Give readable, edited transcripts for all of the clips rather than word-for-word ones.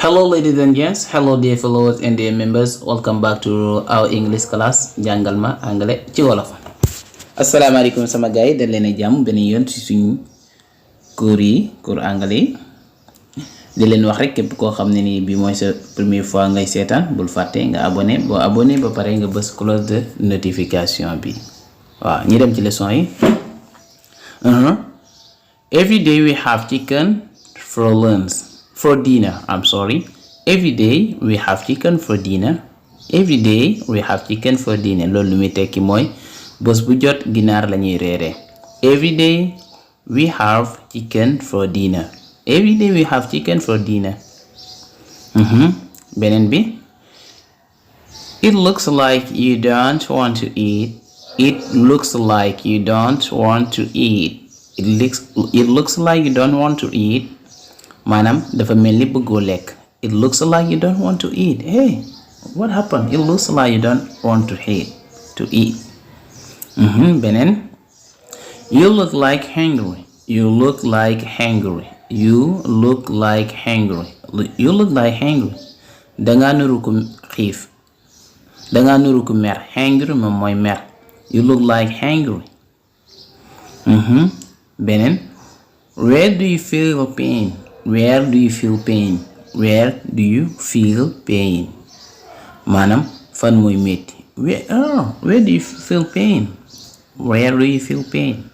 Hello ladies and gents, hello dear followers and dear members, welcome back to our English class jàngal ma anglais ci wolof. Asalaamaaleykum sama gars yi dal leen ak jàmm benn yoon ci suñu cours anglais di leen wax rek képp koo xam ne nii bi mooy sa première fois ngay seetaan bul fàtte nga abonné boo abonné ba pare nga bës cloche de notification bi waaw ñi dem ci leçon yi. Every day we have chicken for lunch. For dinner, Every day we have chicken for dinner. Every day we have chicken for dinner. Loolu lu muy tekki mooy bés bu jot ginaar la ñuy reere. Every day we have chicken for dinner. Every day we have chicken for dinner. Beneen bi. It looks like you don't want to eat. It looks like you don't want to eat. It looks like you don't want to eat. Maanaam dafa mel ni bëggoo lekk. It looks like you don't want to eat. Hey, what happened? It looks like you don't want to eat. Beneen. You look like hungry. You look like hungry. You look like hungry. You look like hungry. Danga nuru ku xiif. Danga nuru ku mer. Hungry moom mooy mer. You look like hungry. Beneen. Where do you feel pain? Where do you feel pain? Where do you feel pain? Maanaam fan mooy metti. Where do you feel pain? Where do you feel pain?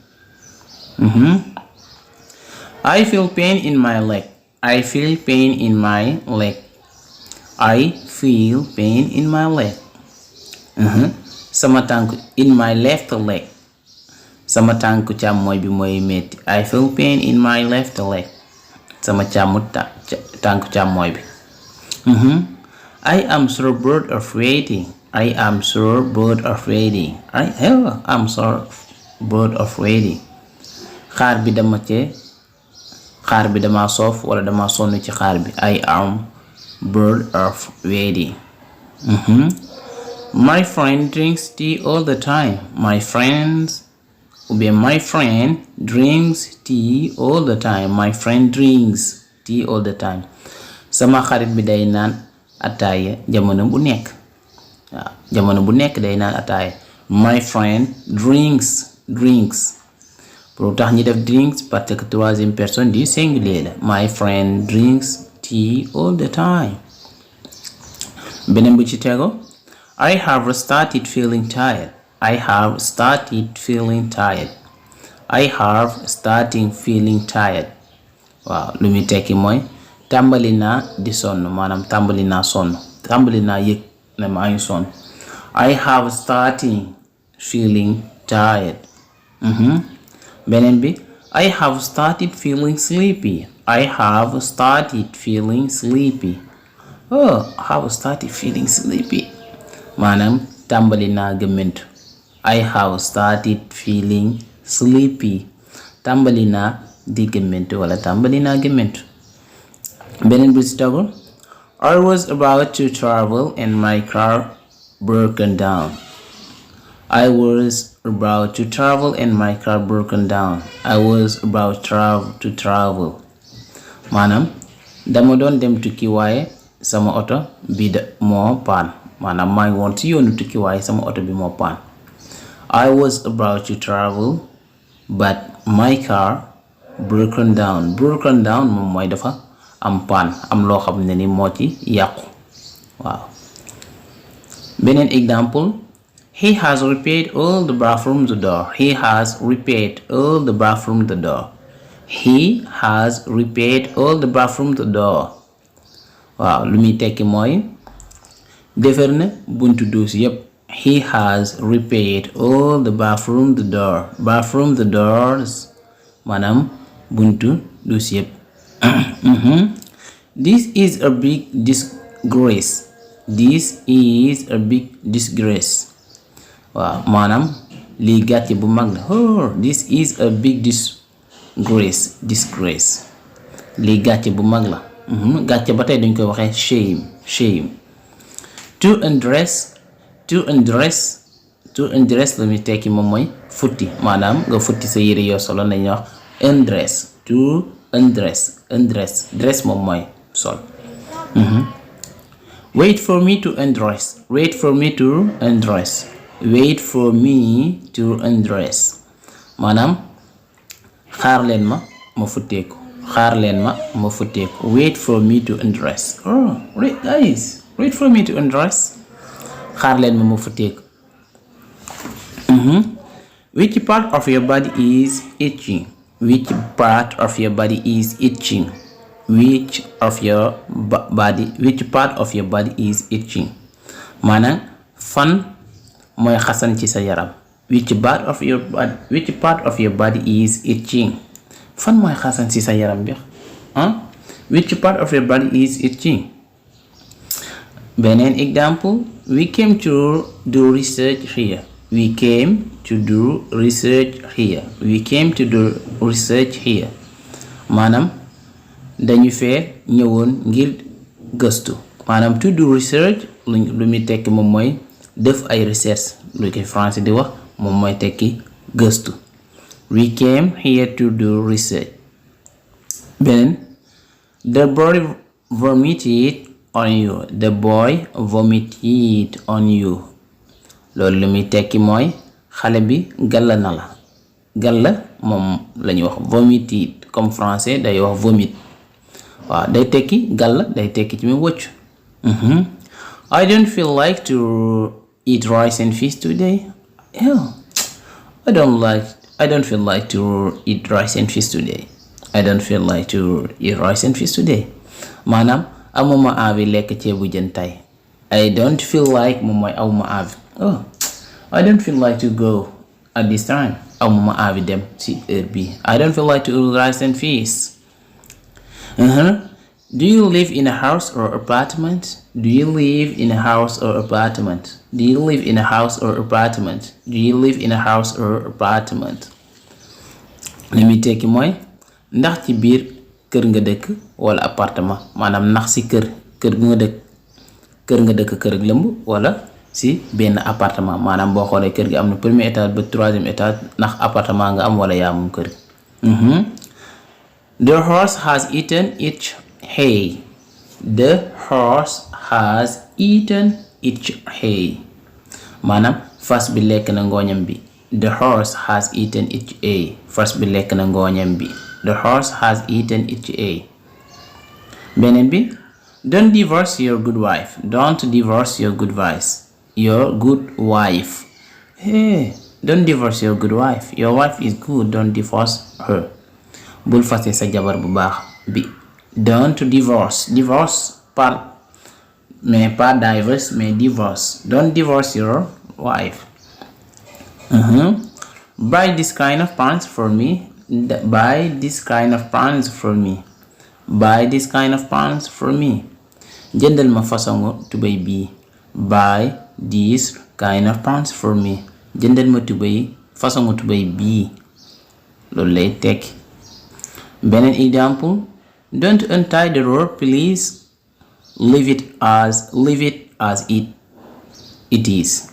I feel pain in my leg. I feel pain in my leg. I feel pain in my leg. Sama tànk in my left leg. Sama tànku càmmooñ bi mooy metti. I feel pain in my left leg. Sama tànku càmmooñ bi. I am so bored of waiting. I am so bored of waiting. I'm so bored of waiting. Xaar bi dama soof wala dama sonn ci xaar bi. I am bored of waiting. My friend drinks tea all the time. My friend drinks tea all the time. My friend drinks tea all the time. Sama xarit bi day naan ataaya jamono bu nekk. Waaw jamono bu nekk day naan ataaya. My friend drinks. Pour tax ñi def drinks parce que troisième personne du singulier la. My friend drinks tea all the time. Beneen bu ci tego. I have started feeling tired. I have started feeling tired. I have started feeling tired. Waaw lu muy tekki mooy tàmbali naa di sonn maanaam tàmbali naa sonn tàmbali naa yëg ne maa ngi sonn. I have started feeling tired. Beneen bi I have started feeling sleepy. I have started feeling sleepy. I have started feeling sleepy. Maanaam tàmbali naa gëmmentu. I have started feeling sleepy. Tàmbali naa di gëmmentu wala tàmbali naa gëmmentu. Beneen bi ci tegu. I was about to travel and my car broken down. I was about to travel and my car broken down. I was about to travel. Maanaam dama doon dem tukki waaye sama oto bi moo paan. Maanaam maa ngi woon ci yoonu tukki waaye sama oto bi moo paan. I was about to travel but my car broken down. Broken down moom mooy dafa am paan am loo xam ne ni moo ci yàqu. Waaw. Beneen example. He has repaired all the bathroom door. He has repaired all the bathroom door. He has repaired all the bathroom door. Waaw lu muy tekki mooy defar na buntu duus yépp. He has repaired all the bathroom door. Bathroom doors maanaam buntu duus yépp. This is a big disgrace. This is a big disgrace. Waaw maanaam lii gàcce bu mag la. This is a big disgrace. Lii gàcce bu mag la. Gàcce ba tey dañ koy waxee shame. To undress la muy tekki moom mooy futti maanaam nga futti sa yére yoo solo nañu wax undress. To undress dress moom mooy sol. Wait for me to undress. Wait for me to undress. Wait for me to undress. maanaam xaar leen ma ma futteeku. xaar leen ma ma futteeku. Wait for me to undress. Oh, guys, wait for me to undress. xaar leen ma ma futteeku. Which part of your body is itching? Which part of your body is itching? Which part of your body is itching? maanaam fan mooy xasan ci sa yaram. Which part of your body is itching? fan mooy xasan ci sa yaram bi Which part of your body is itching? beneen example, we came to do research here. We came to do research here. We came to do research here. maanaam dañu fee ñëwoon ngir gëstu. maanaam to do research lu muy tekki moom mooy def ay recherche lu koy français di wax moom mooy tekki gëstu. We came here to do research. beneen, the boy vomited on you. The boy vomited on you. loolu lu muy tekki mooy xale bi galla na la. galla moom la ñuy wax vomited comme français day wax vomit. waaw day tekki galla day tekki ci muy wëcc. I don't feel like to eat rice and fish today. Yeah. I don't feel like to eat rice and fish today. I don't feel like to eat rice and fish today. maanaam amuma envie lekk ceebu jën tey. I don't feel like moom mooy amuma envie. Oh, I don't feel like to go at this time. amuma envie dem ci heure bi. I don't feel like to eat rice and fish. Do you live in a house or apartment? Do you live in a house or apartment? Do you live in a house or apartment? Do you live in a house or apartment? li muy tekki mooy ndax ci biir kër nga dëkk wala appartement. maanaam ndax ci kër nga dëkk kër ak lëmb wala ci benn appartement. maanaam boo xoolee kër gi am na premier étage ba troisième étage ndax appartement nga am wala yaa moom kër. The horse has eaten its hay. The horse has eaten its hay. maanaam fas bi lekk na ngooñam bi. The horse has eaten its hay. fas bi lekk na ngooñam bi. The horse has eaten its hay. beneen bi, don't divorce your good wife. Don't divorce your good wife. Your good wife. Hey, don't divorce your good wife. Your wife is good. Don't divorce her. bul fase sa jabar bu baax bi. Don't divorce. Divorce par mais pas divorce mais divorce. Don't divorce your wife. Buy this kind of pants for me. Buy this kind of pants for me. Buy this kind of pants for me. jëndal ma façon tubéy bii. Buy this kind of pants for me. jëndal ma façon tubéy bii. loolu lay tekki. beneen example, don't untie the rope, please. Leave it as it is.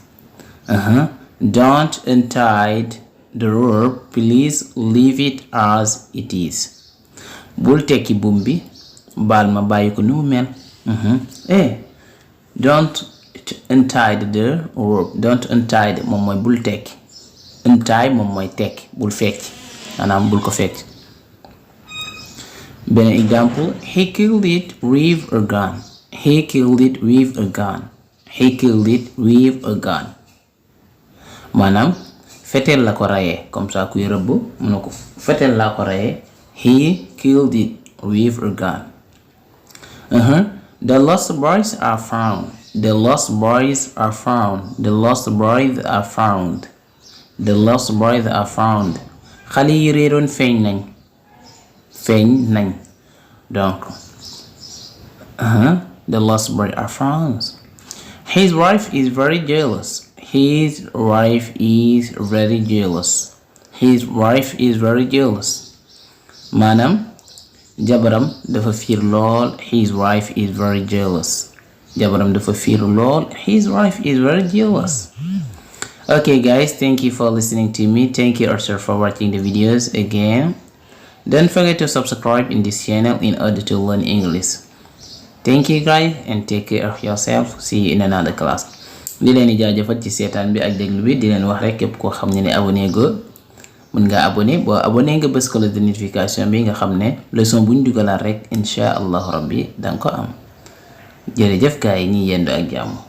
Don't untie the rope, please. Leave it as it is. bul tekki buum bi baal ma bàyyi ko ni mu mel. Don't untie the rope. Don't untie moom mooy bul tekki. Untie moom mooy tekki bul fecc maanaam bul ko fecc. beneen example, he killed it with a gun. He killed it with a gun. He killed it with a gun. maanaam fetel la ko rayee comme ça kuy rëbb mu ne ko fetel la ko rayee. He killed it with a gun. The lost boys are found. The lost boys are found. The lost boys are found. The lost boys are found. xale yi réeroon feeñ nañ. donc the lost boys are found. His wife is very jealous. His wife is very jealous. His wife is very jealous. maanaam jabaram dafa fiir lool. His wife is very jealous. jabaram dafa fiir lool. His wife is very jealous. Okay guys, thank you for listening to me. Thank you also for watching the videos again. Don't forget to subscribe in this channel in order to learn English. Thank you guys and take care of yourself. See you in another class. di leen di jaajëfal ci seetaan bi ak déglu bi di leen wax rek képp koo xam ne abonné go mën nga abonné boo abonné nga bës cloche de notification bi nga xam ne leçon buñ dugalaat rek insha allahu rabbi danga ko am. jërëjëf gaay ñi yendu ak jàmm.